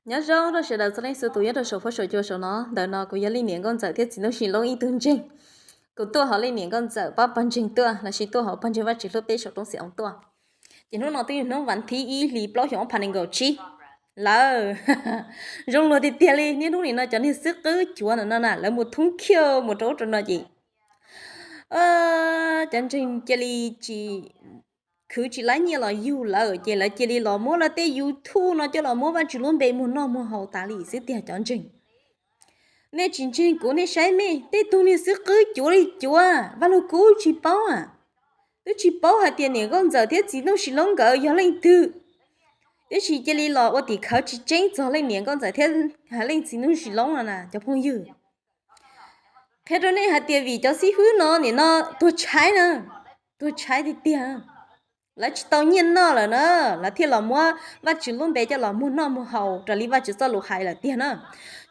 Nyob zoo rau sawv daws txhua leej txhua tus nyob rau saum fuab saum cua saum no. Ntawm no kuv yog leej niam nkauj ntxawm thiab txiv ntuj sis loob ib tug ntseeg. Kuv tuaj hauv leej niam nkauj ntxawm pab pawg ntseeg tuaj, los sis tuaj hauv pawg ntseeg Vaj Tswv hlub peb saum roob xiam oo tuaj. Ces hnub no twb yog hnub vas thib ib hlis plaub xyoo ob phav nees nkaum tsib lawm. Zoo luag tiag tiag li, niaj hnub nim no cov niag xib qwb cuav ntawm no na lawv mus thoob khiav mus rau ub rau no ces cov ntseeg cia li tsis khwv tsis laib nyiaj los yug lawm ces lawv cia li los muab lawv tej YouTube no coj los muab Vaj Tswv lub npe muag noj muag haus tas li xwb tiag cov ntseeg. Nej tsis ntseeg kuv nej saib mej, tej tug niag xib qwb cuav li cuav, Vaj Lug Kub tsis paub a, twb tsis paub hais tias niam nkauj ntxawm thiab txiv ntuj sis loob nkawd yog leej twg, tiam sis cia li los ua tim khawv tsis tseeb txog leej niam nkauj ntxawm thiab leej txiv ntuj sis loob no na cov phooj ywg. Qhia rau nej hais tias vim cov xib fwb no nim no tuag tshaib na, tuag tshaib tiag tiag. Lawv tsis tau nyiaj noj lawm na, lawv thiaj los muab Vaj Tswv lub npe coj los muag noj muag haus raws li Vaj Tswv txoj lus hais lawm tiag na.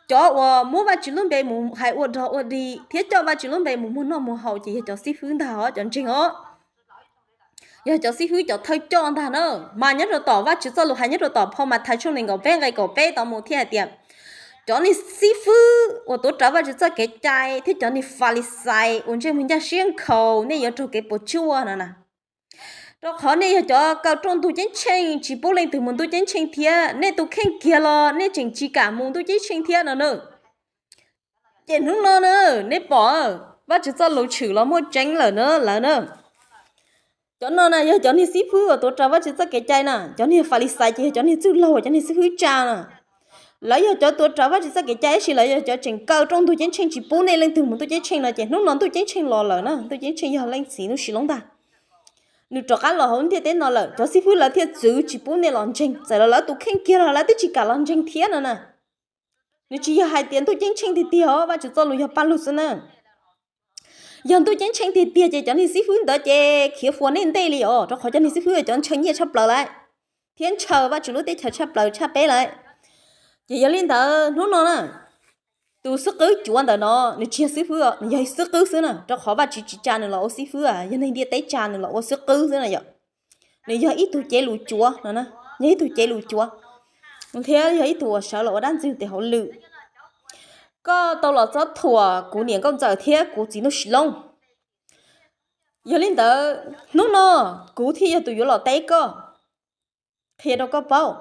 Cov uas muab Vaj Tswv lub npe mus hais ua dog ua dig thiab coj Vaj Tswv lub npe mus muag noj muag haus ces yog cov xib fwb ntag os cov ntseeg os. Yog cov xib fwb cov thawj coj ntag na. Mas nyob rau tom Vaj Tswv txoj lus hais nyob rau tom phau Mathais tshooj nees nkaum peb nqe kaum peb tau mus thiaj hais tias cov niag xib fwb uas tuav rawv Vaj Tswv txoj kev cai thiab cov niag Falixais uas ntsej muag ncaj siab nkhaus, nej yuav raug kev puas tsuaj no na. Rau qhov nej yog cov kaw rooj ntug ceeb tsheej tsis pub leej twg mus ntuj ceeb tsheej thiab, nej tus kheej kiag los nej tseem tsis kam mus ntuj ceeb tsheej thiab no na. Ces hnub no na, nej pom Vaj Tswv txoj lus tshwm los muaj tseeb lawm na lawv na. Cov no na yog cov niag xib fwb uas tuav rawv Vaj Tswv txoj kev cai na, cov niag Falixais ces yog cov niag txwj laug uas cov niag xib fwb tsa na. Lawv yog cov tuav rawv Vaj Tswv txoj kev cai tab sis lawv yog cov tseem kaw rooj ntug ceeb tsheej tsis pub nej leej twg mus ntuj ceeb tsheej no ces hnub no ntuj ceeb tsheej los lawm na, ntuj ceeb tsheej yog leej txiv ntuj sis loob ntag. Nws rov qab los hauv ntiaj teb no lawm, cov xib fwb lawv thiaj txwv tsis pub nej los ntseeg, txawm los lawv tus kheej kiag los lawv twb tsis kam los ntseeg thiab no na. Nws tsis yog hais tias ntuj ceeb tsheej tiag tiag os, Vaj Tswv txoj lus yog paj lug xwb na. Yog ntuj ceeb tsheej tiag tiag ces cov niag xib fwb ntawd ces khiav fuas nej ntej li os, rau qhov cov niag xib fwb cov ntshaw nyiaj tshaj plaws lawm, thiab ntshaw Vaj Tswv lub teb chaws tshaj plaws tshaj peb lawm. Ces yog li ntawd hnub no na, tus xib qwb cuav ntawm no nws tsis yog xib fwb, nws yog xib qwb xwb na, rau qhov Vaj Tswv tsis tsa nws los ua xib fwb, yog neeg ntiaj teb tsa nws los ua xib qwb xwb na yom. Nws yog ib tug cev lus cuav no, yog ib tug cev lus cuav thiab yog ib tug uas sawv los ua dab ntxwg tes hauj lwm. Koj tau los txob thuam kuv niam nkauj ntxawm thiab kuv txiv ntuj sis loob. Yog li ntawd hnub no kuv thiaj yog tus yuav los teb koj, qhia rau koj paub.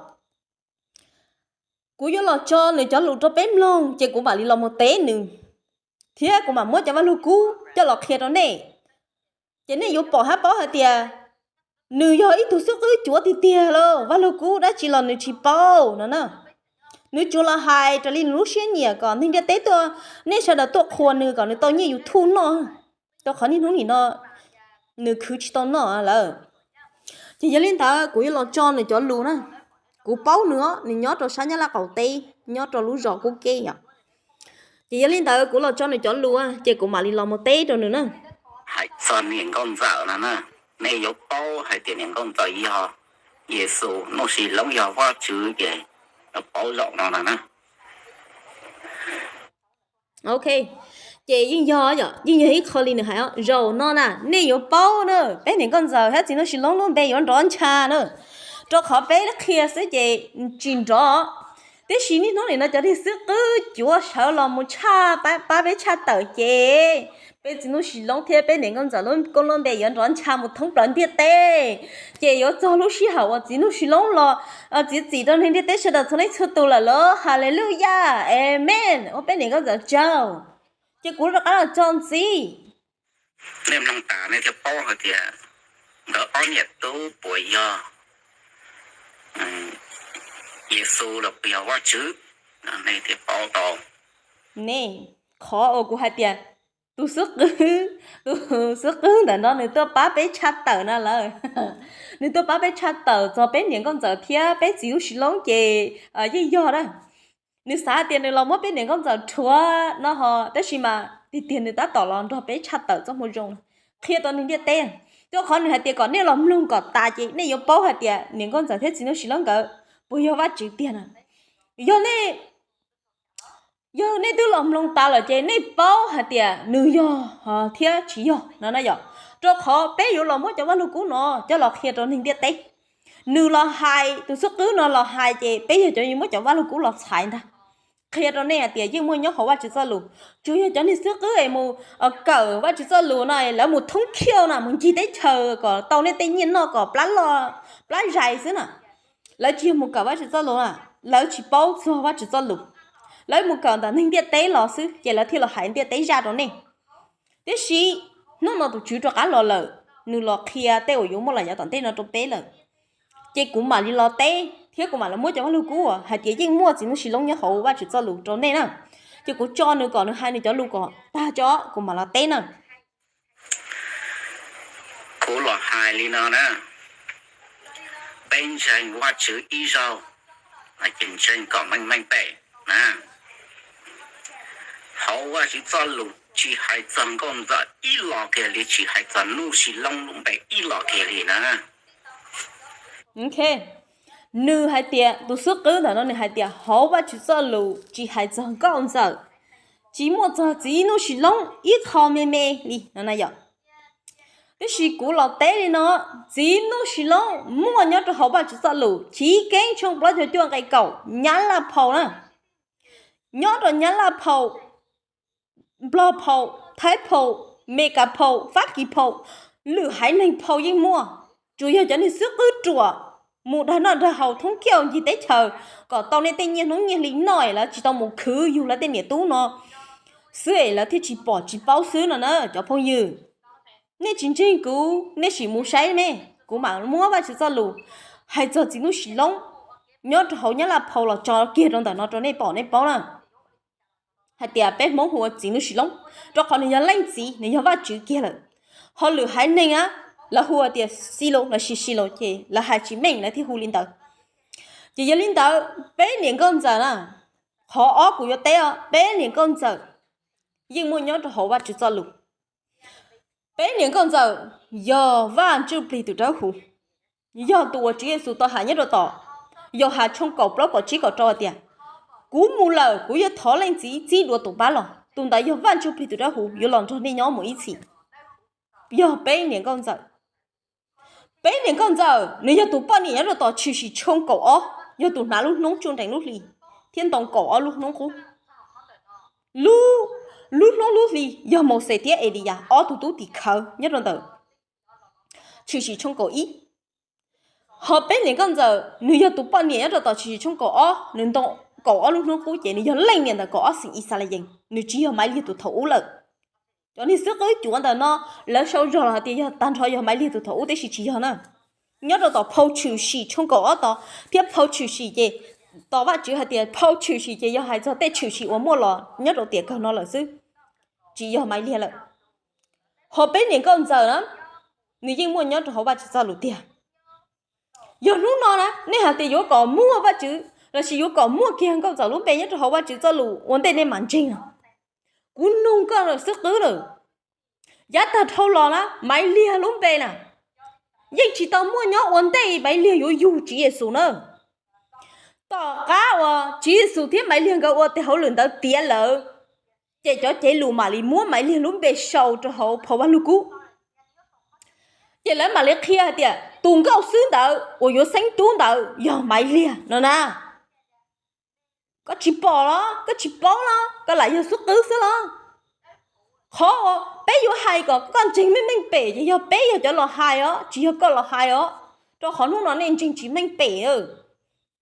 Kuv yuav los tso nws cov lus rau peb mloog ces kuv mam li los mus teb nws, thiab kuv mam muab cov Vaj Lug Kub coj los qhia rau nej. Ces nej yuav pom thiab paub hais tias nws yog ib tug xib qwb cuav tiag tiag lauj, Vaj Lug Kub dab tsi los nws tsis paub no na. Nws tsuas los hais raws li nws lub siab nyiam kom neeg ntiaj teb tuaj, nej sawv daws tuaj qhuas nws kom nws tau nyiaj YouTube noj, rau qhov niaj hnub nim no nws khwv tsis tau noj lawm. Ces yog li ntawd kuv yuav los tso nws cov lus na. Kuv paub nws os, nws nyob rau sab Nyab Laj qaum teb, nyob rau lub zos Kub Keb yom. Ces yog li ntawd kuv los tso nws cov lus ces kuv mam li los mus teb rau nws na. Hais txog niam nkauj ntxawm no na, nej yuav paub hais tias niam nkauj ntxawm yog Yexus, ntuj sis loob yog Vajtswv ces yuav paub zaum no no na. Ok, ces yeej yog yom, yeej yog ib qho li nws hais os. Zaum no na nej yuav paub na, peb niam nkauj ntxawm thiab txiv ntuj sis loob lub npe yuav nrov ncha na, rau qhov peb qhia xwb ces tsis nrov. Tiam sis niaj hnub nim no cov niag xib qwb cuav sawv los mus tshaj, pab peb tshaj tawm ces peb txiv ntuj sis loob thiab peb niam nkauj ntxawm lub koob lub npe yuav nrov ncha mus thoob plaws ntiaj teb. Ces yuav txog lub sij hawm uas txiv ntuj sis loob los txiav txim rau neeg ntiaj teb sawv daws txhua leej txhua tus lawm los? Haleluyas, amen, ua peb niam nkauj ntxawm tsaug. Ces kuv rov qab los tso ntxiv. Nej mloog tas nej thiaj paub hais tias nkawd ob niam tub puas yog Yexus los puas yog Vajtswv, nej thiaj paub tau. Ne, qhov uas kuv hais tias tus xib qwb, tus xib qwb ntawm no nws tuaj pab peb tshaj tawm na lawm. Nws tuaj pab peb tshaj tawm txog peb niam nkauj ntxawm thiab peb txiv lub sis loob ces yeej yog na. Nws xav tias nws los muab peb niam nkauj ntxawm rhuav no ho, tab sis mas tiag tiag nws tab tom los nrog peb tshaj tawm txoj moo zoo, qhia rau neeg ntiaj teb. Rau qhov nws hais tias kom nej los mloog kom tas ces nej yuav paub hais tias niam nkauj ntxawm thiab txiv ntuj sis loob nkawd puas yog Vajtswv tiag na. Yog nej, yog nej twb los mloog tas lawm ces nej paub hais tias nws yog thiab tsis yog no na yom. Rau qhov peb yuav los muab cov Vaj Lug Kub no coj los qhia rau neeg ntiaj teb. Nws los hais, tus xib hwb no los hais ces peb yog cov uas muab cov Vajluskub los txhais ntag, qhia rau nej hais tias yeej muaj nyob hauv Vajtswv txoj lus. Tsuas yog cov niag xib hwb es mus kawm Vajtswv txoj lus no, lawv mus thoob khiaj na, mus ncig teb chaws kom tau nej tej nyiaj noj kom plab zais xwb na. Lawv tsis yog mus kawm Vajtswv txoj lus na, lawv tsis paub txog Vajtswv txoj lus. Lawv mus kawm ntawm neeg ntiaj teb los xwb ces lawv thiaj los hais ntiaj teb zaj rau nej. Tiam sis hnub no tus Tswv rov qab los lawm, nws los qhia tej uas yuav muaj los yav tom ntej no rau peb lawm. Ces kuv mam li los teb thiab kuv mam los muab cov Vajluskub uas hais tias yeej muaj txiv Nuj Sis Loob nyob hauv Vajtswv txoj lus rau nej na. Ces kuv tso nws kom nws hais nws cov lus kom tag tso kuv mam los teb na. Kuv los hais li no na, peb ntseeg Vajtswv ib zaug, ces ntseeg kom meej meej pem na. Hauv Vajtswv txoj lus tsis hais txog nkauj ntxawm ib los kiag li, tsis hais txog Nuj Sis Loob lub npe ib los kiag li na. Nws hais tias, tus xib hwb ntawm no nws hais tias hauv Vajtswv txoj lus tsis hais txog nkauj ntxawm, tsis muaj txog txiv Nuj Sis Loob ib qho me me li no na yom. Tiam sis kuv los teb li no, txiv Nuj Sis Loob muaj nyob rau hauv Vajtswv txoj lus Chiv Keeb tshooj plaub caug cuaj nqe kaum, Nyab Laj phau na. Nyob rau Nyab Laj phau, Nplog phau, Thaib phau, Meskas phau, Fab Kis phau, lwm haiv neeg phau yeej muaj. Tsuas yog cov niag xib hwb ruam mus dag noj dag haus thoob kiag ncig teb chaws kom tau nej tej nyiaj hnub nyiaj hli noj es lawv tsis tau mus khwv yug lawv tej niam tub no xwb es lawv thiaj tsis pom tsis paub xwb no na cov phooj ywg. Nej tsis ntseeg kuv, nej sim mus saib me, kuv mam muab Vajtswv txoj lus hais txog txiv Nuj Sis Loob nyob rau hauv Nyab Laj phau los tso kiag rau ntawm no rau nej pom nej paub na. Hais tias peb Hmoob hu ua txiv Nuj Sis Loob, rau qhov nws yog leej txiv, nws yog Vajtswv kiag lawm. Ho lwm haiv neeg a, lawv hu tias Xi Los lossis Sis Los ces lawv hais tsis meej lawv thiaj hu li ntawd. Ces yog li ntawd peb niam nkauj ntxawm na, qhov ob kuv yuav teb os, peb niam nkauj ntxawm yeej muaj nyob rau hauv Vajtswv txoj lus. Peb niam nkauj ntxawm yog Vaj Ntsuj Plig tus dawb huv, yog tus uas Tswv Yexus tau hais nyob rau tom Yauhas tshooj kaum plaub kaum tsib kaum rau hais tias, kuv mus lawm kuv yuav thov leej txiv txib dua tus pab los, tus ntawd yog Vaj Ntsuj Plig tus dawb huv yuav los nrog nej nyob mus ib txhis. Yog peb niam nkauj ntxawm. Peb niam nkauj ntxawm nws yog tus poj niam nyob rau tom Tshwm Sim tshooj kaum ob, yog tus hnav lub hnub tsuj nrees lub hli thiab ntoo kaum ob lub hnub qub. Lub hnub lub hli yog Mauxes thiab Eliyas ob tug tub tim khawv nyob rau ntawm Tshwm Sim tshooj kaum ib. Ho peb niam nkauj ntxawm nws yog tus poj niam nyob rau tom Tshwm Sim tshooj kaum ob, nws ntoo kaum ob lub hnub qub ces nws yog leej niam ntawm kaum ob xeem Yixalayees, nws tsis yog Maiv Liag tus thaum ub lawm. Cov niag xib hwb cuav ntawm no lawv sau zog los hais tias yog tag nrho yog Maiv Liag tus thaum ub, tiam sis tsis yog na. Nyob rau tom phau Tshwm Sim tshooj kaum ob tod thiab phau Tshwm Sim ces, tos Vajtswv hais tias phau Tshwm Sim ces yog hais txog tej tshwm sim uas muaj los nyob rau tiam kawg no lawm xwb, tsis yog Maiv Liag lawm. Ho peb niam nkauj ntxawm na, nws yeej muaj nyob rau hauv Vajtswv txoj lus tiag. Yog hnub no na nej hais tias yuav kom muaj Vajtswv lossis yuav kom muaj kiag nkauj ntxawm lub npe nyob rau hauv Vajtswv txoj lus ua ntej nej mam ntseeg no. Kuv nug koj lawm xib hwb lawm, yav tag dhau los na Maiv Liag lub npe na yeej tsis tau muaj nyob ua ntej Maiv Liag yuav yug Tswv Yexus na. Tom qab uas Tswv Yexus thiab Maiv Liag nkawd ua tes hauj lwm ntawd tiav lawm, ces cov cev lus mam li muab Maiv Liag lub npe sau rau hauv phau Vaj Lug Kub. Ces lawv mam li qhia hais tias tus nkauj xwb ntawd uas yuav xeeb tub ntawd yog Maiv Liag no na. Koj tsis pom los? Koj tsis paub los? Koj lam yog xib hwb xwb los? Qhov uas peb yuav hais kom koj ntseeg meej meej pem ces yog peb yog cov los hais os, tsis yog koj los hais os. Rau qhov hnub no nej ntseeg tsis meej pem.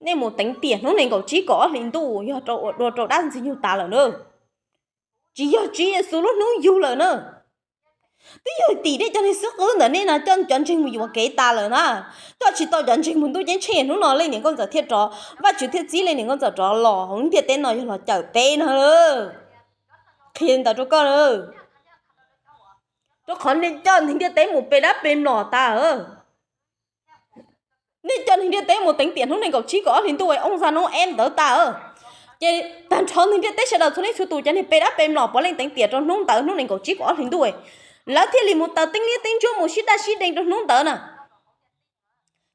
Nej mus teev tiam hnub nees nkaum tsib kaum ob hli ntuj yog rau ua dua rau dab Ntxwg Nyoog tas lawm na. Tsis yog Tswv Yexus lub hnub yug lawm na. Twb yog tim nej cov neeg xib hwb ntawm nej no coj cov ntseeg mus yuam kev tas lawm na. Coj tsis tau cov ntseeg mus ntuj ceeb tsheej, hnub no leej niam nkauj ntxawm thiaj rov, Vajtswv thiaj txib leej niam nkauj ntxawm rov los hauv lub ntiaj teb no yog los cawm peb no. Qhia ntawd rau koj. Rau qhov nej coj neeg ntiaj teb mus pe dab pe mlom tas. Nej coj neeg ntiaj teb mus teev tiam hnub nees nkaum tsib kaum ob hli ntuj, ooj zaj noob eb ntawd tas. Ces tag nrho neeg ntiaj teb sawv daws txhua leej txhua tus cov niag pe dab pe mlom puav leej teev tiam rau hnub ntawd hnub nees nkaum tsib kaum ob hli ntuj, lawv thiaj li mus taws teeb liab teeb ntsuab mus sib daj sib dee rau hnub ntawd na.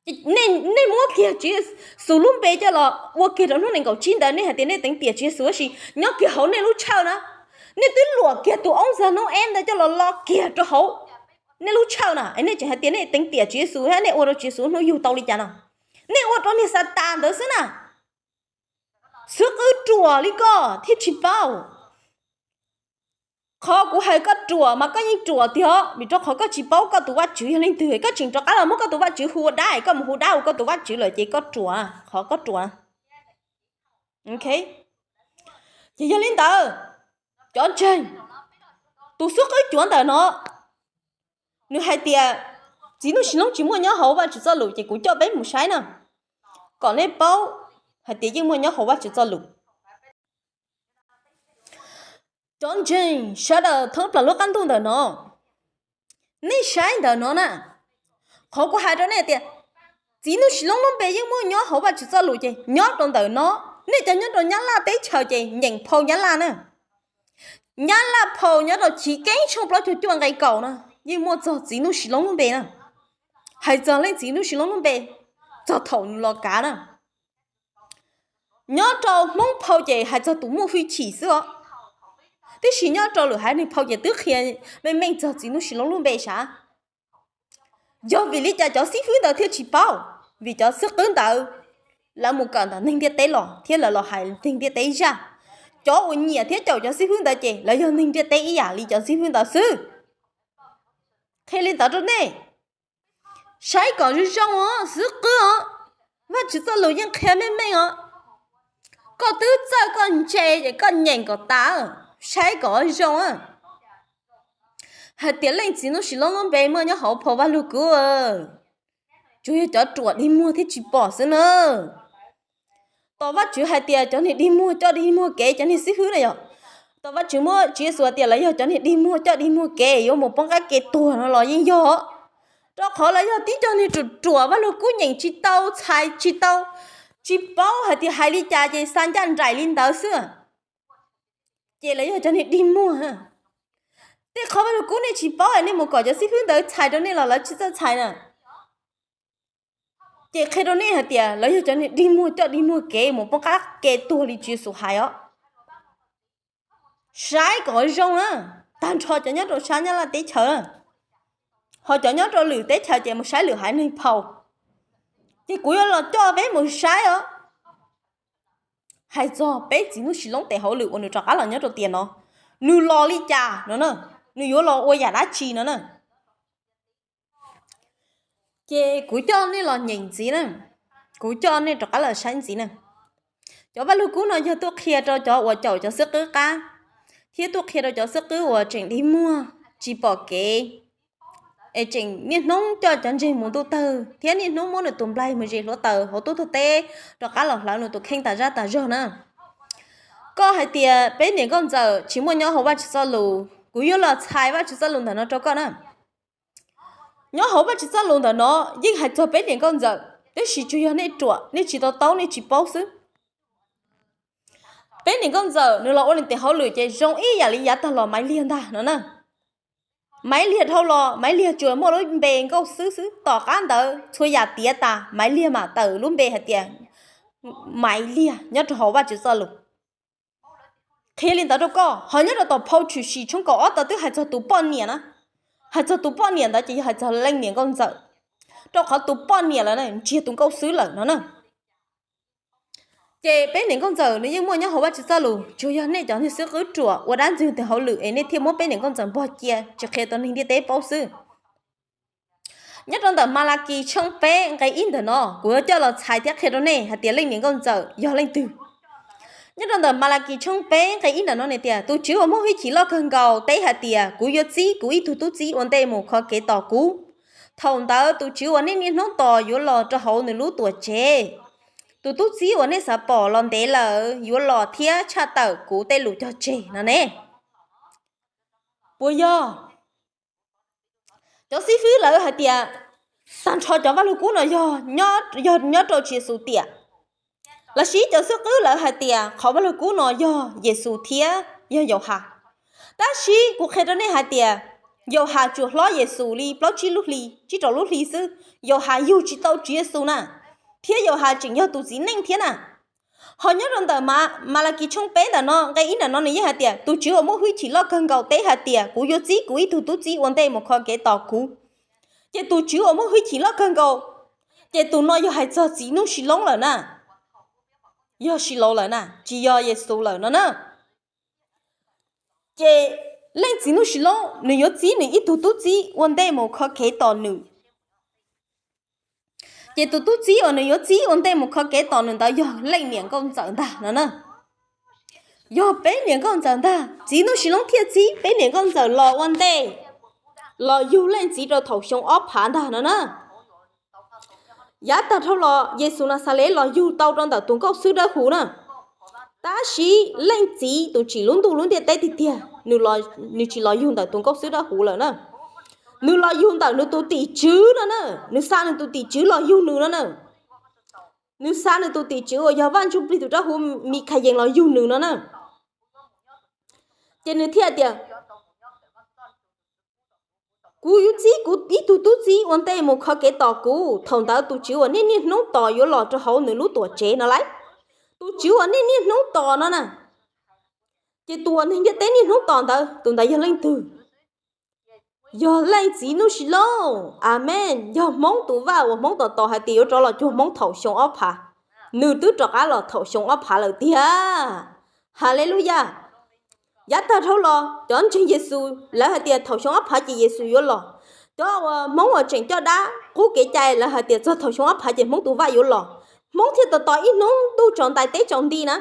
Nej muab kiag Tswv Yexus lub npe coj los ua kiag rau hnub nees nkaum tsib ntawd, nej hais tias nej teev tiam Tswv Yexus, tab sis nyob kiag hauv nej lub tshawj na, nej twb luam kiag tus ooj zaj noob eb ntawd coj los lo kiag rau hauv nej lub tshawj na, es nej tseem hais tias nej teev tiam Tswv Yexus, nej ua rau Tswv Yexus hnub yug tau li cas no? Nej ua rau niag Xatas ntawd xwb na. Xwb qwb ruam li koj thiaj tsis paub. Qhov kuv hais koj ruam mas koj yeej ruam tiag, vim rau qhov koj tsis paub koj tus Vajtswv yog leej twg, koj tseem rov qab los muab koj tus Vajtswv hu ua dab, koj mus hu dab ua koj tus Vajtswv lawm ces koj ruam, qhov koj ruam. Ces yog li ntawd, cov ntseeg, tus xwb qwb cuav ntawm no, nws hais tias txiv Nuj Sis Loob tsis muaj nyob hauv Vajtswv txoj lus, ces kuv coj peb mus saib na, kom nej paub hais tias yeej muaj nyob hauv Vajtswv txoj lus. Cov ntseeg sawv daws thoob plaws lub qab ntuj ntawm no, nej saib ntawm no na, qhov kuv hais rau nej tias txiv Nuj Sis Loob lub npe yeej muaj nyob hauv Vajtswv txoj lus ces nyob rau ntawm no. Nej cov nyob rau Nyab Laj teb chaws ces nyeem phau Nyab Laj na. Nyab Laj phau nyob rau Chiv Keeb tshooj plaub caug cuaj nqe kaum na, yeej muaj txog txiv Nuj Sis Loob lub npe na. Hais txog leej txiv Nuj Sis Loob lub npe txog thaum nws los kav na. Nyob rau Hmoob phau ces hais txog tus muaj hwj chim xwb os. Tiam sis nyob rau lwm haiv neeg phau ces twb qhia meej meej txog txiv Nuj Sis Loob lub npe sav. Yog vim li cas cov xib fwb ntawd thiaj tsis paub? Vim cov xib fwb ntawd lawv mus kawm ntawm neeg ntiaj teb los thiab lawv los hais neeg ntiaj teb zaj. Cov uas nyiam thiab caum cov xib fwb ntawd ces lawv yog neeg ntiaj teb ib yam li cov xib fwb ntawd xwb. Qhia li ntawd rau nej, saib kom zoo zoo os, xwb qwb os. Vajtswv txoj lus yeej qhia meej meej os. Koj twb txawj koj ntse ces koj nyeem kom tas, saib kom zoo. Hais tias leej txiv Nuj Sis Loob lub npe muaj nyob hauv phau Vaj Lug Kub, tsuas yog cov ruam dig muag thiaj tsis pom xwb na. Tos Vajtswv hais tias cov niag dig muag coj dig muag kev, cov niag xib fwb na yog. Tos Vajtswv muab Tswv Yexus hais tias lawv yog cov niag dig muag coj dig muag kev yuav mus poob qab kev tuag no los yeej yog, rau qhov lawv yog tib co niag ruam ruam, Vaj Lug Kub nyeem tsis tau, txhais tsis tau, tsis paub hais tias hais li cas ces xa ncaj nraim li ntawd xwb. Ces lawv yog cov niag dig muag. Tej qhov Vaj Lug Kub nej tsis paub nej mus kom cov xib fwb ntawd txhais rau nej los lawv tsis txawj txhais na. Ces qhia rau nej hais tias lawv yog cov niag dig muag coj dig muag kev mus poob qab kev tuag li Tswv Yexus hais os. Saib kom zoo na, tag nrho cov nyob rau sab Nyab Laj teb chaws, ho cov nyob rau lwm teb chaws ces mus saib lwm haiv neeg phau. Ces kuv yuav los coj peb mus saib os. Hais txog peb txiv Nuj Sis Loob tes hauj lwm uas nws rov qab los nyob rau tiam no, nws los li cas no na, nws yuav los ua yam dab tsi no na. Ces kuv coj nej los nyeem ntxiv na, kuv coj nej rov qab los saib ntxiv na. Cov Vaj Lug Kub no yog tuaj qhia rau cov uas caum cov xwb qwb qab, thiab tuaj qhia rau cov xwb qwb uas tseem dig muag tsis pom kev, es tseem niaj hnub coj cov ntseeg mus ntuj tawg thiab niaj hnub muab nws tus nplaig mus zes hluav taws hauv tub tug teb, rov qab los hlawv nws tus kheej tas zaj tas zog na. Koj hais tias peb niam nkauj ntxawm tsis muaj nyob hauv Vajtswv txoj lus, kuv yuav los txhais Vajtswv txoj lus ntawm no rau koj na. Nyob hauv Vajtswv txoj lus ntawm no yeej hais txog peb niam nkauj ntxawm, tab sis tsuas yog nej ruam, nej tsis to taub, nej tsis paub xwb. Peb niam nkauj ntxawm nws los ua nws tes hauj lwm ces zoo ib yam li yav tag los Maiv Liag ntag no na. Maiv Liag dhau los, Maiv Liag tsuas muaj lub npe nkauj xwb xwb, tom qab ntawd txhua yam tiav tas, Maiv Liag mam tawm lub npe hais tias Maiv Liag nyob rau hauv Vajtswv txoj lus. Qhia li ntawd rau koj, ho nyob rau tom phau Tshwm Sim tshooj kaum ob tau twb hais txog tus poj niam na, hais txog tus poj niam ntawd ces yog hais txog leej niam nkauj ntxawm, rau qhov tus poj niam lawm ntsiag tus nkauj xwb lawm no na. Ces peb niam nkauj ntxawm nws yeej muaj nyob hauv Vajtswv txoj lus, tsuas yog nej cov niag xwb qwb ruam ua dab ntxwg tes hauj lwm es nej thiaj muab peb niam nkauj ntxawm npog cia tsis qhia tau neeg ntiaj teb paub xwb. Nyob rau ntawm Malakis tshooj peb nqe ib ntawm no, kuv yuav coj los txhais thiab qhia rau nej hais tias leej niam nkauj ntxawm yog leej twg. Nyob rau ntawm Malakis tshooj peb nqe ib ntawm no nws tias, tus Tswv uas muaj hwj chim loj kawg nkaus teb hais tias, kuv yuav txib kuv ib tug tub txib ua ntej mus kho kev tos kuv. Thaum ntawd tus Tswv uas nej niaj hnub tos yuav los rau hauv nws lub tuam tsev. Tus tub txib uas nej xav pom los ntev lawm yuav los thiab tshaj tawm kuv tej lus cog tseg no ne. Puas yog? Cov xib fwb lawv hais tias tag nrho cov Vaj Lug Kub no yog, yog nyob rau Tswv Yexus tiam. Lossis cov xib fwb lawv hais tias qhov Vaj Lug Kub no yog Yexus thiab yog Yauhas. Tab sis kuv qhia rau nej hais tias Yauhas tsuas hlob Yexus li plaub tsib lub hli, tsib rau lub hli xwb, Yauhas yug tsis tau Tswv Yexus na, thiab Yauhas tseem yog tus txiv neej thiab na. Ho nyob rau ntawm Malakis tshooj peb ntawm no nqe ib ntawm no nws yeej hais tias, tus Tswv uas muaj hwj chim loj kawg nkaus teb hais tias, kuv yuav txib kuv ib tug tub txib ua ntej mus kho kev tos kuv. Ces tus Tswv uas muaj hwj chim loj kawg nkaus Ces tus no yog hais txog txiv Nuj Sis Loob lawm na, yog Sis Laus lawm na, tsis yog Yexus lawm no na. Ces leej txiv Nuj Sis Loob nws yuav txib nws ib tug tub txib ua ntej mus kho kev tos nws. Ces tus tub txib uas nws yuav txib ua ntej mus kho kev tos nws ntawd yog leej niam nkauj ntxawm ntag no na. Yog peb niam nkauj ntxawm ntag, txiv Nuj Sis Loob thiaj txib peb niam nkauj ntxawm los ua ntej, los yug leej txiv rau thaum xyoo ob phav ntag no na. Yav tag dhau los Yexus Naxales los yug tau rau ntawm tus nkauj xwb dawb huv na. Tab sis leej txiv tus tsim lub ntuj lub ntiaj teb tiag tiag, nws tsis los yug ntawm tus nkauj xwb dawb huv lawm na. Nws los yug ntawm nws tus tim tswv no na, nws xa nws tus tim tswv los yug nws no na. Nws xa nws tus tim tswv uas yog Vaj Ntsuj Plig tus dawb huv Mikhayees los yug nws no na. Ces nws thiaj tias, kuv yuav txib kuv ib tug tub txib ua ntej mus kho kev tos kuv. Thaum ntawd tus tswv uas nej niaj hnub tos yuav los rau hauv nws lub tuam tsev no lauj. Tus tswv uas nej niaj hnub tos no na. Ces tus uas neeg ntiaj teb niaj hnub tos ntawd, tus ntawd yog leej twg? Yog leej txiv Nuj Sis Loob. Amees. Yog Hmoob tus vaj uas Hmoob tos tos hais tias yuav rov los cuag Hmoob thaum xyoo ob phav. Nws twb rov qab los thaum xyoo ob phav lawm tiag. Haleluyas. Yav tag dhau los cov ntseeg Yexus lawv hais tias thaum xyoo ob phav ces Yexus yuav los. Cov uas Hmoob uas tseem coj dab qub kev cai lawv hais tias txog thaum xyoo ob phav ces Hmoob tus vaj yuav los. Hmoob thiaj tos tos ib hnub ntuj tsaus ntais teb tsaus nti na.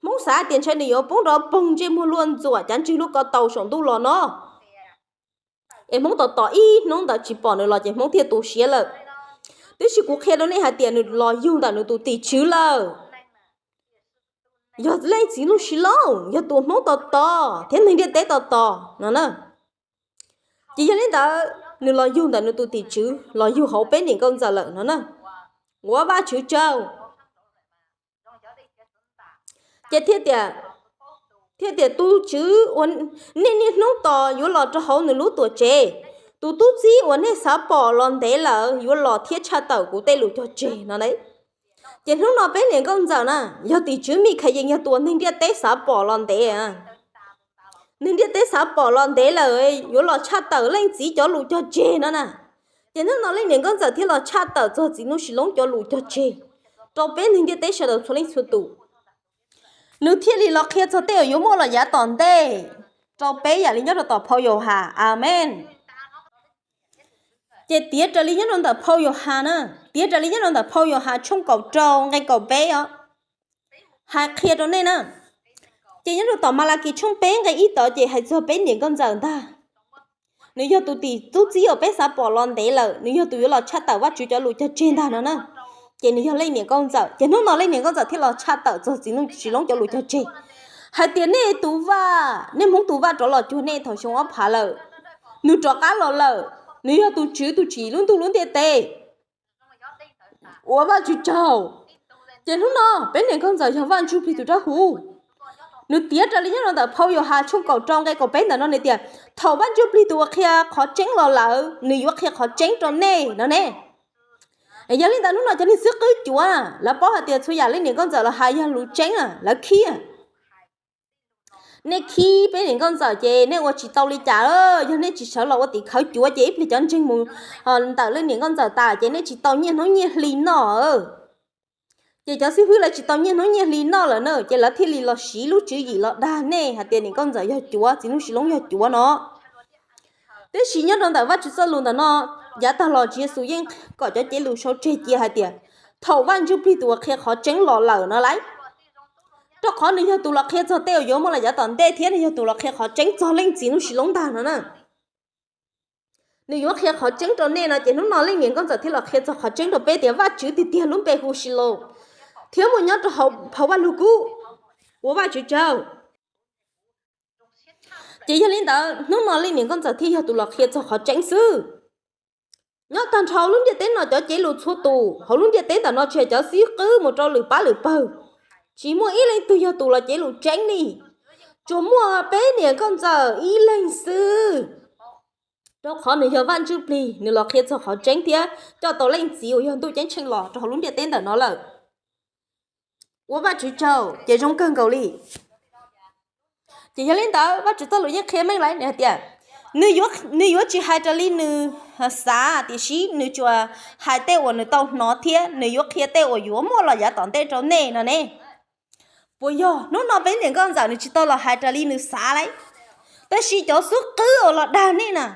Hmoob xav tias ntshai nws yuav poob nrov poog ntsej muag luaj ntxuam cav ntswg luaj ko taus saum ntuj los no. Es Hmoob tos tos ib hnub ntawd tsis pom nws los ces Hmoob thiaj tu siab lawm. Tiam sis kuv qhia rau nej hais tias nws los yug ntawm nws tus tim tswv lawm. Yog leej txiv Nuj Sis Loob, yog tus Hmoob tos tos thiab neeg ntiaj teb tos tos no na. Ces yog li ntawd nws los yug ntawm nws tus tim tswv, los yug hauv peb niam nkauj ntxawm lawm no na. Ua Vajtswv tsaug. Ces thiaj tias, thiaj tias tus tswv uas nej niaj hnub tos yuav los rau hauv nws lub tuam tsev. Tus tub txib uas nej xav pom los ntev lawm yuav los thiab tshaj tawm kuv tej lus cog tseg no na. Ces hnub no peb niam nkauj ntxawm na, yog tim tswv Mikhayees yog tus uas neeg ntiaj teb xav pom los ntev. Neeg ntiaj teb xav pom los ntev lawm yuav los tshaj tawm leej txiv cov lus cog tseg no na. Ces hnub no leej niam nkauj ntxawm thiaj los tshaj tawm txog txiv Nuj Sis Loob cov lus cog tseg rau peb neeg ntiaj teb sawv daws txhua leej txhua tus. Nws thiaj li los qhia txog tej uas yuav muaj los yav tom ntej rau peb yam li nyob rau tom phau Yauhas. Amees. Ces tiav raws li nyob rau ntawm phau Yauhas na, tiav raws li nyob rau ntawm phau Yauhas tshooj kaum rau nqe kaum peb os. Hais qhia rau nej na, ces nyob rau tom Malakis tshooj peb nqe ib tod ces hais txog peb niam nkauj ntxawm ntag. Nws yog tus tim tub txib uas peb xav pom los ntev lawm, nws yog tus yuav los tshaj tawm Vajtswv cov lus cog tseg ntag no na. Ces nws yog leej niam nkauj ntxawm, ces hnub no leej niam nkauj ntxawm thiaj los tshaj tawm txog txiv Nuj Sis Loob cov lus cog tseg, hais tias nej tus vaj, nej Hmoob tus vaj rov los cuag nej thaum xyoo ob phav lawm. Nws rov qab los lawm, nws yog tus tswv tus tsim lub ntuj lub ntiaj teb. Ua Vajtswv tsaug. Ces hnub no peb niam nkauj ntxawm yog Vaj Ntsuj Plig tus dawb huv. Nws tiav raws li nyob rau ntawm phau Yauhas tshooj kaum rau nqe kaum peb ntawm no nws tias, thaum Vaj Ntsuj Plig tus uas qhia qhov tseeb los lawm, nws yuav qhia qhov tseeb rau nej no ne. Yog li ntawd hnub no cov neeg xib qwb cuav lawv paub hais tias txhua yam leej niam nkauj ntxawm los hais yog lus tseeb, lawv khib. Nej khib peb niam nkauj ntxawm ces nej ua tsis tau li cas. Yog nej tsis sawv los ua tim khawv cuav ces ib pliag cov ntseeg mus ntawm leej niam nkauj ntxawm tas ces nej tsis tau nyiaj hnub nyiaj hli noj. Ces cov xib fwb lawv tsis tau nyiaj hnub nyiaj hli noj lawm na, ces lawv thiaj li los siv lub tswv yim los dag nej hais tias niam nkauj ntxawm yog cuav, txiv Nuj Sis Loob yog cuav no. Tiam sis nyob rau ntawm Vajtswv txoj lus ntawm no, yav tag los Tswv Yexus yeej kom cov cev lus sau tseg cia hais tias, thaum Vaj Ntsuj Plig tus uas qhia qhov tseeb los lawm no lauj, rau qhov nws yog tus los qhia txog tej uas yuav muaj los yav tom ntej thiab nws yog tus los qhia qhov tseeb txog leej txiv Nuj Sis Loob ntag no na. Nws yuav qhia qhov tseeb rau nej no ces hnub no leej niam nkauj ntxawm thiaj los qhia txog qhov tseeb rau peb tias Vajtswv tiag tiag lub npe hu Sis Laus, thiab muaj nyob rau hauv phau Vaj Lug Kub. Ua Vajtswv tsaug. Ces yog li ntawd hnub no leej niam nkauj ntxawm thiaj yog tus los qhia txog qhov tseeb xwb. Nyob tag nrho lub ntiaj teb no cov cev lus txhua tus hauv lub ntiaj teb ntawm no tsis hais cov xib qwb mus rau lwm pab lwm pawg, tsis muaj ib leej twg yog tus los cev lus tseeb li. Tsuas muaj peb niam nkauj ntxawm ib leeg xwb, rau qhov nws yog Vaj Ntsuj Plig, nws los qhia txog qhov tseeb thiab coj tau Leej Txiv uas yog Ntuj Ceeb Tsheej los rau hauv lub ntiaj teb ntawm no lawm. Ua Vajtswv tsaug, ces zoo kawg nkaus li. Ces yog li ntawd Vajtswv txoj lus yeej qhia meej lawm nws hais tias, nws yuav, nws yuav tsis hais raws li nws xav, tiam sis nws tsuas hais tej uas nws tau hnov thiab nws yuav qhia tej uas yuav muaj los yav tom ntej rau nej no ne. Puas yog? Hnub no peb niam nkauj ntxawm nws tsis tau los hais raws li nws xav li, tab sis cov xub qwb uas los dag nej na,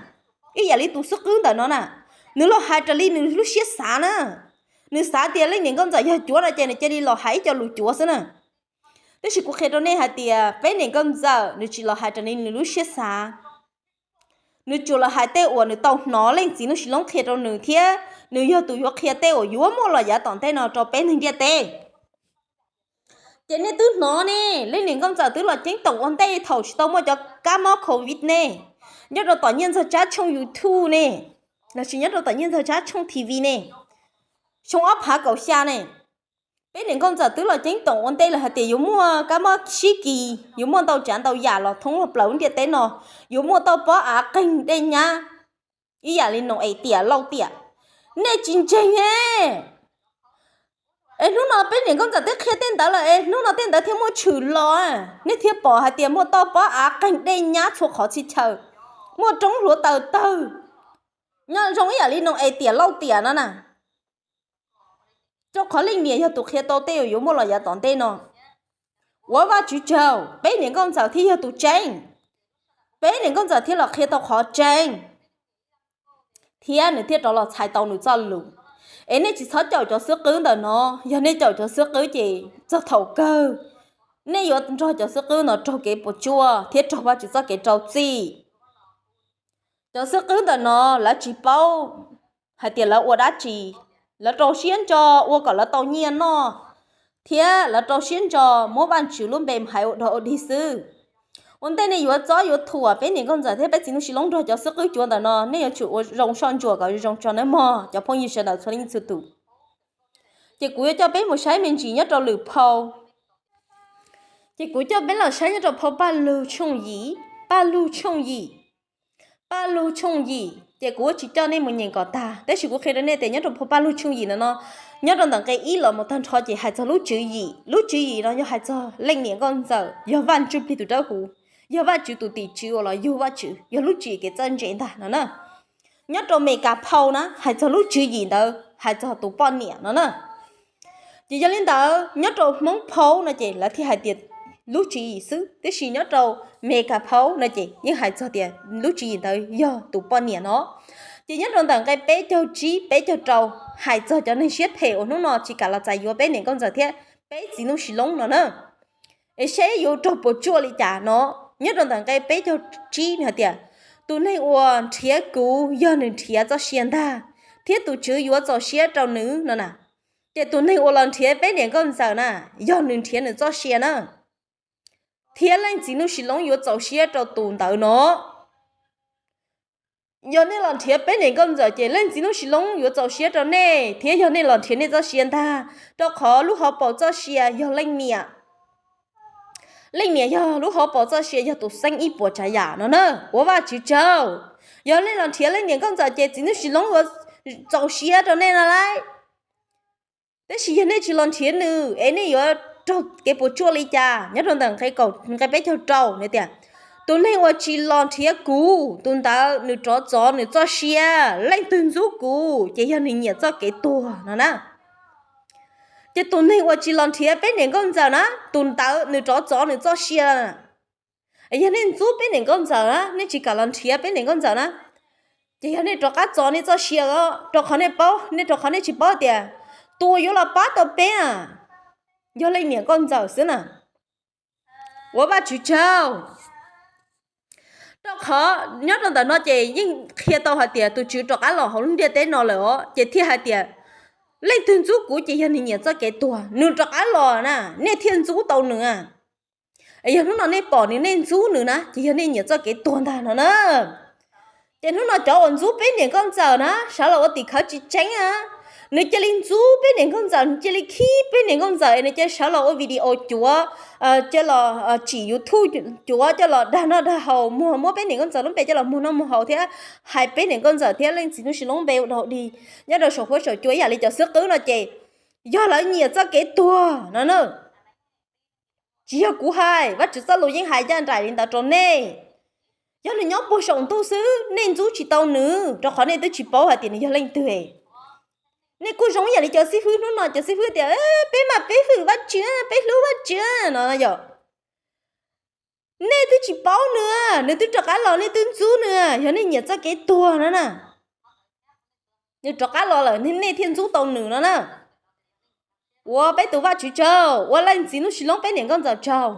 ib yam li tus xub qwb ntawm no na, nws los hais raws li nws lub siab xav na. Nws xav tias leej niam nkauj ntxawm yog cuav no ces nws cia li los hais ib co lus cuav xwb na. Tab sis kuv qhia rau nej hais tias peb niam nkauj ntxawm nws tsis los hais raws li nws lub siab xav. Nws tsuas los hais tej uas nws tau hnov Leej Txiv Nuj Sis Loob qhia rau nws thiab nws yog tus yuav qhia tej uas yuav muaj los yav tom ntej no rau peb neeg ntiaj teb. Ces nej twb hnov ne, leej niam nkauj ntxawm twb los ceeb toom ua ntej thaum tsis tau muaj cov kab mob covid ne, nyob rau tom Nyiaj Ntxawg Tsab tshooj YouTube ne, los sis nyob rau tom Nyiaj Ntxawg Tsab tshooj T V ne, xyoo ob phav kaum xya ne. Peb niam nkauj ntxawm twb los ceeb toom ua ntej lawm hais tias yuav muaj kab mob sib kis, yuav muaj ntau tsav ntau yam los thoob los plaws lub ntiaj teb no, yuav muaj toj pob av qeeg dej nyab ib yam li Nau-es tiam Lauj tiam. Nej tsis ntseeg ne. Es hnub no peb niam nkauj ntxawm twb qhia tej ntawd lawm es hnub no tej ntawd thiaj muaj tshwm los, nej thiaj pom hais tias muaj toj pob av qeeg dej nyab txhua qhov txhia chaw, muaj roob hluav taws tawg, nyob zoo ib yam li Nau-es tiam Lauj tiam no na. Rau qhov leej niam yog tus qhia tau tej uas yuav muaj los yav tom ntej no. Ua Vajtswv tsaug, peb niam nkauj ntxawm thiaj yog tus tseeb, peb niam nkauj ntxawm thiaj los qhia tau qhov tseeb, thiab nws thiaj rov los txhais tau nws txoj lus. Es nej tsis txhob caum cov xub qwb ntawm no, yog nej caum cov xub qwb ces txog thaum kawg nej yuav nrog cov xub qwb no raug kev puas tsuaj thiab raug Vajtswv txoj kev rau txim. Cov xub qwb ntawm no lawv tsis paub hais tias lawv ua dab tsi, lawv rau siab ntso ua kom lawv tau nyiaj noj, thiab lawv rau siab ntso muab Vajtswv lub npe hais ua dog ua dig xwb. Ua ntej nej yuav txob yuav thuam peb niam nkauj ntxawm thiab peb txiv Nuj Sis Loob nrog cov xub qwb cuav ntawm no, nej yuav tsum ua zoo soj ntsuam kom zoo tso nawb mog cov phooj ywg sawv daws txhua leej txhua tus. Ces kuv yuav coj peb mus saib me ntsis nyob rau lwm phau. Ces kuv coj peb los saib nyob rau phau Paj Lug tshooj yim, Paj Lug tshooj yim, Paj Lug tshooj yim. Ces kuv tsis coj nej mus nyeem kom tag, tab sis kuv qhia rau nej tias nyob rau phau Paj Lug tshooj yim ntawm no, nyob rau ntawm nqe ib los mus tag nrho ces hais txog lub tswv yim. Lub tswv yim no yog hais txog leej niam nkauj ntxawm yog Vaj Ntsuj Plig tus dawb huv, yog Vajtswv tus tim tswv uas los yug Vajtswv, yog lub tswv yim kev txawj ntse ntag no na. Nyob rau Mes Kas phau na hais txog lub tswv yim ntawd hais txog tus poj niam no na. Ces yog li ntawd nyob rau Hmoob phau no ces lawv thiaj hais tias lub tswv yim xwb, tiam sis nyob rau Mes Kas phau no ces yeej hais txog tias lub tswv yim ntawd yog tus poj niam no. Ces nyob rau ntawm nqe peb caug tsib peb caug rau hais txog cov neeg siab phem uas hnub no tsis kam los txais yuav peb niam nkauj ntxawm thiab peb txiv Nuj Sis Loob no na. Es seb yuav raug puas tsuaj li cas no. Nyob rau ntawm nqe peb caug tsib nws hais tias, tus neeg uas nrhiav kuv yog nws nrhiav txoj sia ntag, thiab tus Tswv yuav txaus siab rau nws no na. Ces tus neeg uas los nrhiav peb niam nkauj ntxawm na, yog nws nrhiav nws txoj sia na, thiab Leej Txiv Nuj Sis Loob yuav txaus siab rau tus ntawd no. Yog nej los nrhiav peb niam nkauj ntxawm ces Leej Txiv Nuj Sis Loob yuav txaus siab rau nej, thiab yog nej los nrhiav nej txoj sia ntag, rau qhov lub hauv paus txoj sia yog leej niam. Leej niam yog lub hauv paus txoj sia, yog tus xeeb ib puas tsav yam no na. Ua Vajtswv tsaug, yog nej los nrhiav leej niam nkauj ntxawm ces Txiv Nuj Sis Loob yuav txaus siab rau nej no lauj. Tab sis yog nej tsis los nrhiav nws es nej yuav raug kev puas tsuaj li cas? Nyob rau ntawm nqe kaum, nqe peb caug rau nws tias, tus neeg uas tsis los nrhiav kuv, tus ntawd nws rov txov nws txoj sia. Leej twg ntxub kuv ces yog nws nyiam txoj kev tuag no na. Ces tus neeg uas tsis los nrhiav peb niam nkauj ntxawm na, tus ntawd nws rov txov nws txoj sia. Yog nej ntxub peb niam nkauj ntxawm na, nej tsis kam los nrhiav peb niam nkauj ntxawm na, ces yog nej rov qab txov nej txoj sia os, rau qhov nej paub, nej rau qhov nej tsis paub tias tus uas yuav los pab tau peb a, yog leej niam nkauj ntxawm xwb na. Ua Vajtswv tsaug. Rau qhov nyob rau ntawm no ces yeej qhia tau hais tias tus Tswv rov qab los hauv lub ntiaj teb no lawm os, ces thiaj hais tias, leej twg ntxub kuv ces yog nws nyiam txoj kev tuag, nws rov qab los na, nej thiaj ntxub tau nws a. Yog hnub no nej pom nws, nej ntxub nws na, ces yog nej nyiam txoj kev tuag ntag no na. Ces hnub no cov uas ntxub peb niam nkauj ntxawm na, sawv los ua tim khawv tsis tseeb a. Nws cia li ntxub peb niam nkauj ntxawm, nws cia li khib peb niam nkauj ntxawm, nws cia li sawv los ua video cuav, cia los tsim YouTube cuav, cia los dag noj dag haus, muag muab peb niam nkauj ntxawm lub npe cia los muag noj muag haus thiab hais peb niam nkauj ntxawm thiab Leej Txiv Nuj Sis Loob npe ua dog ua dig nyob rau saum huab saum cua ib yam li cov xwb qwb no ces yog lawv nyiam txoj kev tuag no na. Tsis yog kuv hais, Vajtswv txoj lus yeej hais ncaj nraim li ntawd rau nej. Yog nws nyob puag saum ntuj xwb nej ntxub tsis tau nws, rau qhov nej twb tsis paub hais tias nws yog leej twg. Nej kuj zoo yam li cov xib fwb hnub no, cov xib fwb tias peb mas peb hwm Vajtswv, peb hlub Vajtswv no yom. Nej twb tsis paub nws, nws twb rov qab los nej twb ntxub nws. Yog nej nyiam txoj kev tuag no na, nws rov qab los lawm nej thiaj ntxub tau nws no na. Ua peb tus Vajtswv tsaug, ua leej txiv Nuj Sis Loob peb niam nkauj ntxawm tsaug.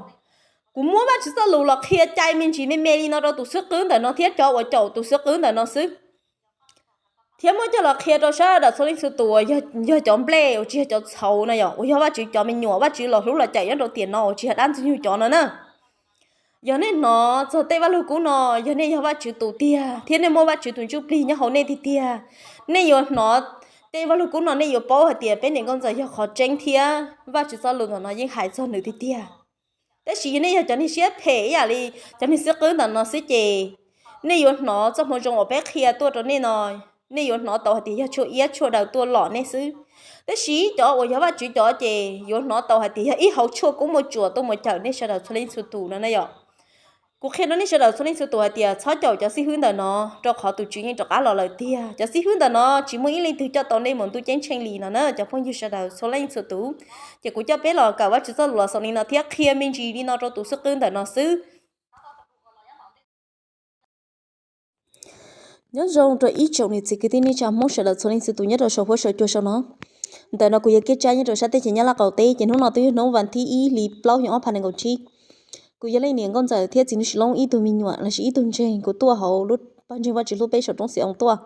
Kuv muab Vajtswv txoj lus los qhia cai me ntsis me me li no rau tus xwb qwb ntawm no thiab cov uas caum tus xwb qwb ntawm no xwb, thiab muab coj los qhia rau sawv daws txhua leej txhua tus uas yog cov nplej uas tsis yog cov txhaum no yom, uas yog Vajtswv cov me nyuam, Vajtswv los hlub los cawm nyob rau tiam no uas tsis yog dab Ntxwg Nyoog cov no na. Yog nej hnov txog tej Vajluskub no, yog nej yog Vajtswv tus tiag thiab nej muaj Vajtswv tus ntsuj plig nyob hauv nej tiag tiag, nej yuav hnov tej Vajluskub no nej yuav paub hais tias peb niam nkauj ntxawm yog qhov tseeb thiab Vajtswv txoj lus ntawm no yeej hais txog nws tiag tiag. Tab sis yog nej yog cov neeg siab phem ib yam li cov neeg xwb qwb ntawm no xwb ces nej yuav hnov txoj hmoo zoo uas peb qhia tuaj rau nej no, nej yuav hnov tau hais tias yog tshuaj iab tshuaj daw tuaj lom nej xwb. Tab sis cov uas yog Vajtswv cov ces yuav hnov tau hais tias yog ib hauv tshuaj koob muaj tsuas tuaj mus cawm nej sawv daws txhua leej txhua tus no na yom. Kuv qhia rau nej sawv daws txhua leej txhua tus hais tias txhob caum cov xib fwb ntawm no, rau qhov tus Tswv yeej rov qab los lawm tiag. Cov xib fwb ntawm no tsis muaj ib leej twg coj tau nej mus ntuj ceeb tsheej li no na cov phooj ywg sawv daws txhua leej txhua tus. Ces kuv coj peb los kawm Vajtswv txoj lus los xaus li no thiab qhia me ntsis li no rau tus xwb qwb ntawm no xwb. Nyob zoo rau ib tsoom niam txiv kwv tij neej tsa Hmoob sawv daws txhua leej txhua tus nyob rau saum huab saum cua saum no. Ntawm no kuv yog Kiab Tsab nyob rau sab teb chaws Nyab Laj qaum teb, ces hnub no twb yog hnub vas thib ib hli plaub xyoo ob phav nees nkaum tsib. Kuv yog leej niam nkauj ntxawm thiab txiv Nuj Sis Loob ib tug me nyuam lossis ib tug ntseeg, kuv tuaj hauv lub pawg ntseeg Vajtswv hlub peb saum roob Xi Oos tuaj,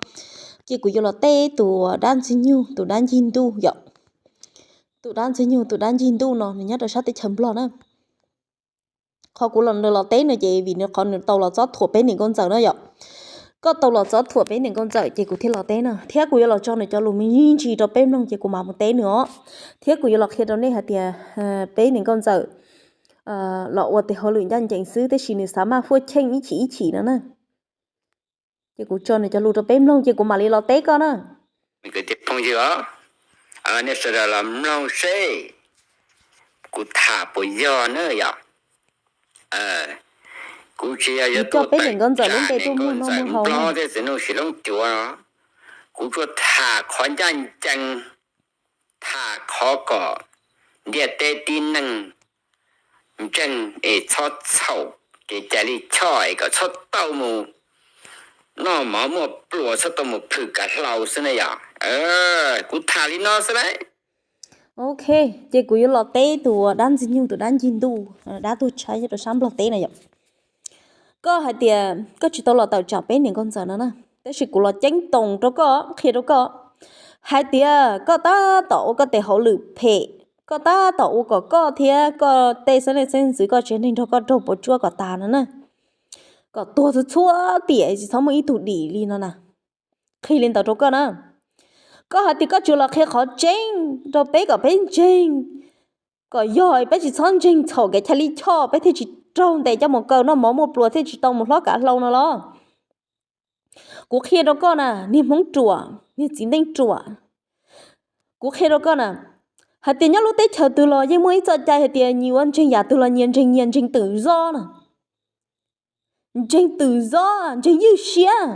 ces kuv yuav los teb tus dab Ntxwg Nyoog tus dab ncig ntuj yom. Tus dab Ntxwg Nyoog tus dab ncig ntuj no nws nyob rau sab teb chaws Nplog na. Qhov kuv los, nws los teb no ces vim nws qhov nws tau los txob thuam peb niam nkauj ntxawm no yom. Koj tau los txob thuam peb niam nkauj ntxawm ces kuv thiaj los teb no, thiab kuv yuav los tso nws cov lus me ntsis rau peb mloog ces kuv mam mus teb nws os. Thiab kuv yuav los qhia rau nej hais tias peb niam nkauj ntxawm los ua tes hauj lwm ncaj ncees xwb, tab sis nws xav maj fuaj cheej ib chim ib chim no na. Ces kuv tso nws cov lus rau peb mloog ces kuv mam li los teb koj na. Phooj ywg os, nej sawv daws los mloog seb kuv tham puas yog na yom. Kuv tsis yog yuav tuaj peb niam nkauj ntxawm lub npe tuaj muag noj muag haus thiab txiv Nuj Sis Loob cuav. Kuv tsuas tham qhov ncaj ncees, tham qhov kom ntiaj teb tib neeg ntseeg es txhob txhaum kev cai lij choj es kom txhob tau mus noj mov muaj pluas, txhob tau mus phwm kav hlau xwb na yom. Kuv tham li no xwb lauj. Ok, ces kuv yuav los teb tus dab Ntxwg Nyoog tus dab ncig ntuj, dab tuag tshaib nyob rau sab Nplog teb no yom. Koj hais tias koj tsis tau los tawm tsam peb niam nkauj ntxawm no na, tab sis kuv los ceeb toom rau koj, qhia rau koj hais tias koj tab tom ua koj tes hauj lwm phem, koj tab tom ua kom koj thiab koj tej xeeb leej xeeb ntxwv koj tsev neeg nrog koj raug puas tsuaj kom tas no na, kom tuag txhua txhua tiam tsis txhob muaj ib tug dim li no na. Qhia li ntawd rau koj na, koj hais tias koj tsuas los qhia qhov tseeb rau peb kom peb ntseeg, kom yog peb tsis txhob ntseeg txhaum kev cai lij choj peb thiaj tsis raug ntes coj mus kaw noj mov muaj pluas thiaj tsis tau mus hlob kav hlau no los. Kuv qhia rau koj na, niag Hmoob ruam, niag txiv neej ruam, kuv qhia rau koj na, hais tias nyob lub teb chaws twg los yeej muaj ib txoj cai hais tias nyias ua ntseeg yam twg los nyias ntseeg nyias ntseeg twm zob na. Ntseeg twm zob, ntseeg ywj siab,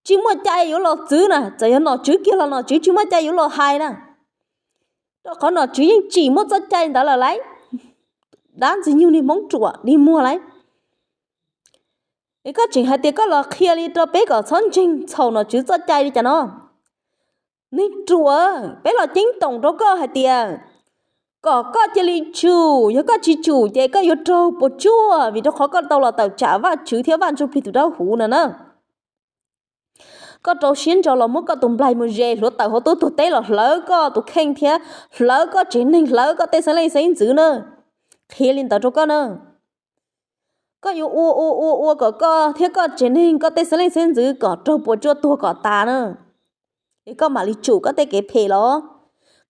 tsis muaj cai yuav los txwv na, txawm yog nom tswv kiag los nom tswv tsis muaj cai yuav los hais na, rau qhov nom tswv yeej tsim muaj txoj cai ntawd lawm lauj. Dab Ntxwg Nyoog niag Hmoob ruam dig muag lauj. Es koj tseem hais tias koj los qhia li rau peb kom txhob ntseeg txhaum nom tswv txoj cai li cas no? Neeg ruam, peb los ceeb toom rau koj hais tias kom koj cia li tsum, yog koj tsis tsum ces koj yuav raug puas tsuaj vim rau qhov koj tau los tawm tsam Vajtswv thiab Vaj Ntsujplig tus Dawbhuv no na. Koj rau siab ntso los muab koj tus nplaig mus ze hluav taws hauv tub tuag teb los hlawv koj tus kheej thiab hlawv koj tsev neeg, hlawv koj tej xeeb leej xeeb ntxwv na. Qhia li ntawd rau koj na. Koj yuav ua ua ua ua kom koj thiab koj tsev neeg, koj tej xeeb leej xeeb ntxwv kom raug puas tsuaj tuag kom tas na, es koj mam li tsum koj tej kev phem los.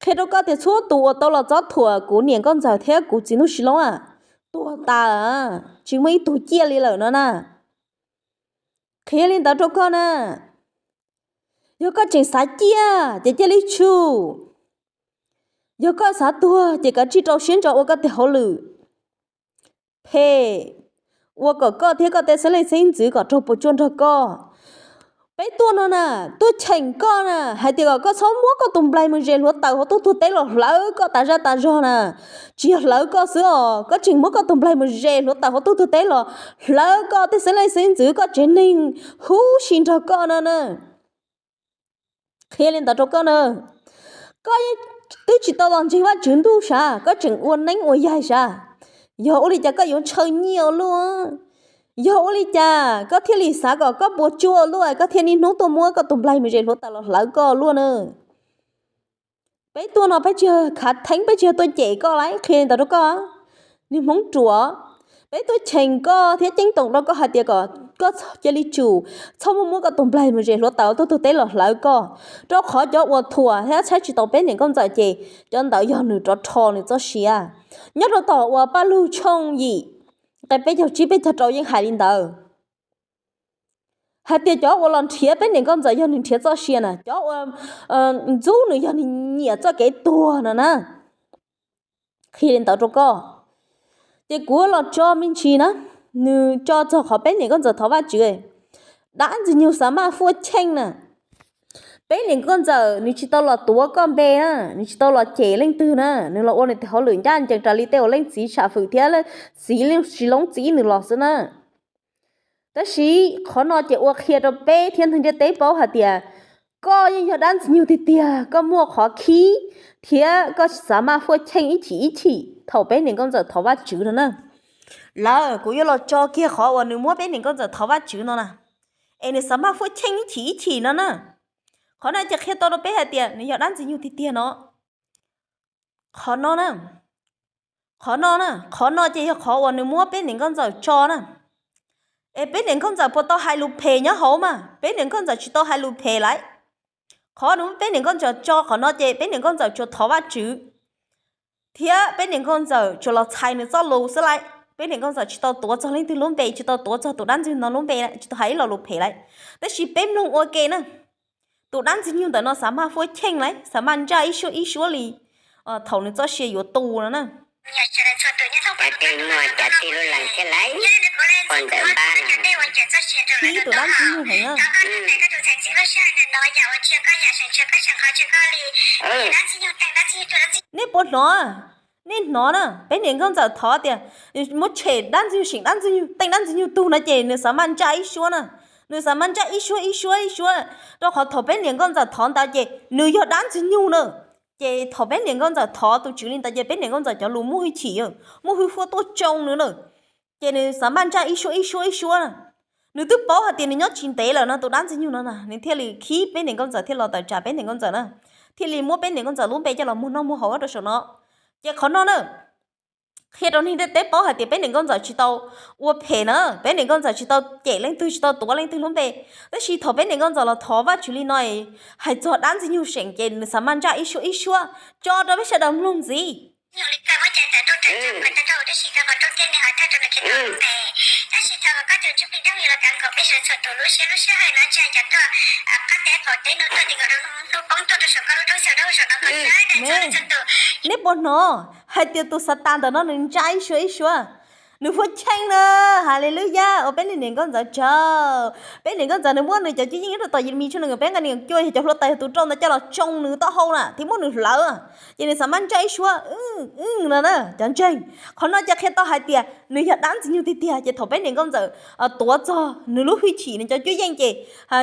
Qhia rau koj tias txhua tus uas tau los txob thuam kuv niam nkauj ntxawm thiab kuv txiv Nuj Sis Loob a, tuag tas, tsis muaj ib tug ciaj li lawm no na. Qhia li ntawd rau koj na. Yog koj tseem xav ciaj ces cia li tsum. Yog koj xav tuag ces kav tsij rau siab ntso ua koj tej hauj lwm. Phem, ua kom koj thiab koj tej xeeb leej xeeb ntxwv kom raug puas tsuaj nrog koj. Peb tuaj no na, tuaj cheem koj na, hais tias kom koj txhob muab koj tus nplaig mus zes hluav taws hauv tuj tuag teb los hlawv koj tas zaj tas zog na. Tsis yog hlawv koj xwb os, koj tseem muab koj tus nplaig mus zes hluav taws hauv tuj tuag teb los hlawv koj tej xeeb leej xeeb ntxwv, koj tsev neeg huv si nrog koj no na. Qhia li ntawd rau koj na, koj twb tsis tau los ntseeg Vajtswv ntuj sav, koj tseem ua neeb ua yaig sav. Yog ua li cas koj yuav ntshaw nyiaj ua luaj? Yog ua li cas koj thiaj li xav kom koj puas tsuaj ua luaj, koj thiaj niaj hnub tuaj muab koj tus nplaig mus zes hluav taws los hlawv koj ua luaj na? Peb tuaj no peb tsis yog khav theeb, peb tsis yog tuaj cem koj lauj, qhia li ntawd rau koj, niag Hmoob ruam. Peb tuaj cheem koj thiab ceeb toom rau koj hais tias kom koj cia li tsum txhob muab muab koj tus nplaig mus zes hluav taws tuj tuag teb los hlawv koj, rau qhov cov uas thuam thiab saib tsis taus peb niam nkauj ntxawm ces cov ntawd yog nws rov rho nws txoj sia. Nyob rau tom uas Paj Lug tshooj yim, nqe peb caug tsib peb caug rau yeej hais li ntawd, hais tias cov uas los nrhiav peb niam nkauj ntxawm yog nws nrhiav txoj sia na, cov uas ntxub nws yog nws nyiam txoj kev tuag no na. Qhia li ntawd rau koj, ces kuv los tso me ntsis na, nws tso txog qhov peb niam nkauj ntxawm thov Vajtswv, dab ntxwg nyoog xav maj fuaj cheej na. Peb niam nkauj ntxawm nws tsis tau los tuav koj npe na, nws tsis tau los cem leej twg na, nws los ua nws tes hauj lwm ncaj ncees raws li tej uas leej txiv sam fwm thiab txiv tsis loob txib nws los xwb na. Tab sis qhov no ces ua qhia rau peb thiab neeg ntiaj teb paub hais tias koj yeej yog dab ntxwg nyoog tiag tiag, koj muaj qhov khib thiab koj xav maj fuaj cheej ib chim ib chim thaum peb niam nkauj ntxawm thov Vajtswv no na. Lawm kuv yuav los tso kiag qhov uas nws muab peb niam nkauj ntxawm thov Vajtswv no na, es nws xav maj fuaj cheej ib chim ib chim no na. Qhov no ces qhia tau rau peb hais tias nws yog dab ntxwg nyoog tiag tiag no. Qhov no na, qhov no na, qhov no ces yog qhov uas nws muab peb niam nkauj ntxawm tso na. Es peb niam nkauj ntxawm puas tau hais lus phem nyob hauv mas? Peb niam nkauj ntxawm tsis tau hais lus phem lauj. Qhov nws muab peb niam nkauj ntxawm tso qhov no ces peb niam nkauj ntxawm tsuas thov Vajtswv thiab peb niam nkauj ntxawm tsuas los txhais nws txoj lus xwb lauj. Peb niam nkauj ntxawm tsis tau tuav txog leej twg lub npe, tsis tau tuav txog tus dab ntxwg no lub npe, tsis tau hais ib lo lus phem lauj. Tab sis peb mloog ua ke na, tus dab ntxwg nyoog ntawm no xav maj fuaj cheej lauj, xav maj ntsaj ib suab ib suab li thaum nws txoj sia yuav tu no na. Cov twg muaj cov twg lub lees thiab lauj, ua ntawm npab no. Khib tus dab ntxwg nyoog heev na. Nej puas hnov? Nej hnov na, peb niam nkauj ntxawm thov tias muab tshem dab ntxwg nyoog, seem dab ntxwg nyoog, teej dab ntxwg nyoog tug no ces nws xav maj ntsaj ib suab na. Nws xav maj ntsaj ib suab ib suab ib suab, rau qhov thaum peb niam nkauj ntxawm thov ntawd ces nws yog dab ntxwg nyoog na. Ces thaum peb niam nkauj ntxawm thov tus Tswv li ntawd ces peb niam nkauj ntxawm cov lus muaj hwj chim, muaj hwj huaj tuaj tsoo nws na. Ces nws xav maj ntsaj ib suab ib suab ib suab na. Nws twb paub hais tias nws nyob tsis ntev lawm no, tus dab ntxwg nyoog no na, nws thiaj li khib peb niam nkauj ntxawm thiaj los tawm tsam peb niam nkauj ntxawm na, thiaj li muab peb niam nkauj ntxawm lub npe coj los muag noj muag haus rau saum no. Ces qhov no na, qhia rau neeg ntiaj teb paub hais tias peb niam nkauj ntxawm tsis tau ua phem na, peb niam nkauj ntxawm tsis tau cem leej twg, tsis tau tuav leej twg lub npe. Tab sis thaum peb niam nkauj ntxawm los thov Vajtswv li no, hais txog dab ntxwg nyoog seem ces nws xav maj ntsaj ib suab ib suab, tso rau peb sawv daws mloog ntxiv. Nej puas hnov hais tias tus Xatas ntawm no nws ntsaj ib suab ib suab, nws fuaj cheej na. Haleluyas, ua peb niam nkauj ntxawm tsaug. Peb niam nkauj ntxawm nws muab nws cov cuab yeej nyob rau tom Yelemis tshooj nees nkaum peb nqe nees nkaum cuaj yog cov hluav taws yog tus rau ntawd coj los tsoo nws taub hau na, thiab muab nws hlawv, ces nws xav maj ntsaj ib suab, wb, wb no na cov ntseeg. Qhov no ces qhia tau hais tias nws yog dab ntxwg nyoog tiag tiag, ces thaum peb niam nkauj ntxawm tuav txog nws lub hwj chim nws cov cuab yeej ces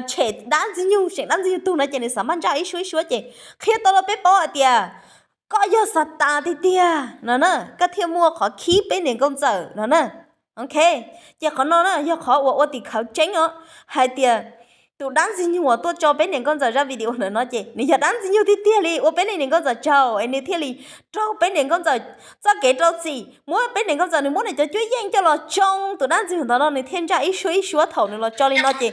tshem dab ntxwg nyoog, seem dab ntxwg nyoog tug no ces nws xav maj ntsaj ib suab ib suab ces qhia tau rau peb paub hais tias koj yog Xatas tiag tiag no na, koj thiaj muaj qhov khib peb niam nkauj ntxawm no na. Ok, ces qhov no na yog qhov uas ua tim khawv tseeb os, hais tias tus dab ntxwg nyoog uas tuaj tso peb niam nkauj ntxawm zaj video ntawm no ces nws yog dab ntxwg nyoog tiag tiag li, ua peb niam nkauj ntxawm tsaug es nws thiaj li raug peb niam nkauj ntxawm txoj kev rau txim, muab peb niam nkauj ntxawm, nws muab nws cov cuab yeej coj los tsoo tus dab ntxwg nyoog ntawd no, nws thiaj ntsaj ib suab ib suab thaum nws los tso li no ces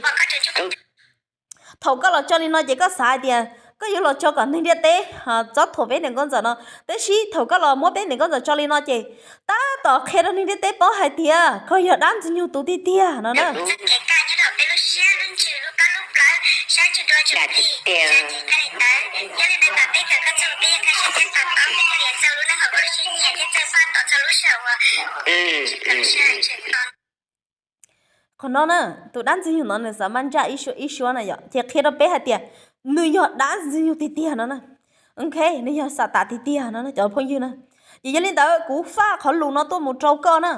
thaum koj los tso li no ces koj xav hais tias koj yuav los tso kom neeg ntiaj teb txob thuam peb niam nkauj ntxawm no, tab sis thaum koj los muab peb niam nkauj ntxawm tso li no ces tab tom qhia rau neeg ntiaj teb paub hais tias koj yog dab ntxwg nyoog tus tiag tiag no na. Qhov no na, tus dab ntxwg nyoog no nws xav maj ntsaj ib suab ib suab na yom, ces qhia rau peb hais tias nws yog dab ntxwg nyoog tiag tiag no na. Ok, nws yog Xatas tiag tiag no cov phooj ywg na. Ces yog li ntawd kuv faj qhov lus no tuaj mus rau koj na.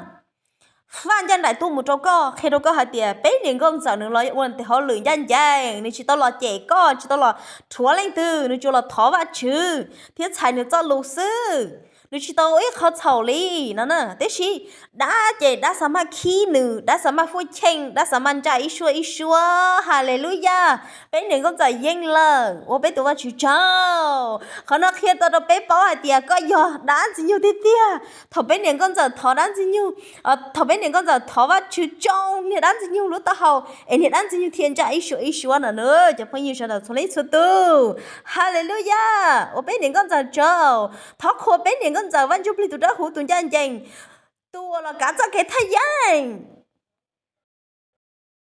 Faj ncaj nraim tuaj mus rau koj, qhia rau koj hais tias peb niam nkauj ntxawm nws los ua tes hauj lwm ncaj ncees, nws tsis tau los cem koj, tsis tau los rhuav leej twg, nws tsuas los thov Vajtswv thiab txhais nws txoj lus xwb. Nws tsis tau ib qho txhaum li no na. Tiam sis dab ces dab xav maj khib nws, dab xav maj fuj cheej, dab xav maj ntsaj ib suab ib suab. Haleluyas, peb niam nkauj ntxawm yeej lawm, ua peb tus Vajtswv tsaug. Qhov no qhia tau rau peb paub hais tias koj yog dab ntxwg nyoog tiag tiag. Thaum peb niam nkauj ntxawm thov dab ntxwg nyoog, thaum peb niam nkauj ntxawm thov Vajtswv tsoo niag dab ntxwg nyoog lub taub hau, es niag dab ntxwg nyoog thiaj ntsaj ib suab ib suab na na cov phooj ywg sawv daws txhua leej txhua tus. Haleluyas, ua peb niam nkauj ntxawm tsaug. Thov qhuas peb niam nkauj ntxawm Vaj Ntsuj Plig tus dawb huv tus ncaj ncees, tus uas los kav txoj kev thaj yeeb.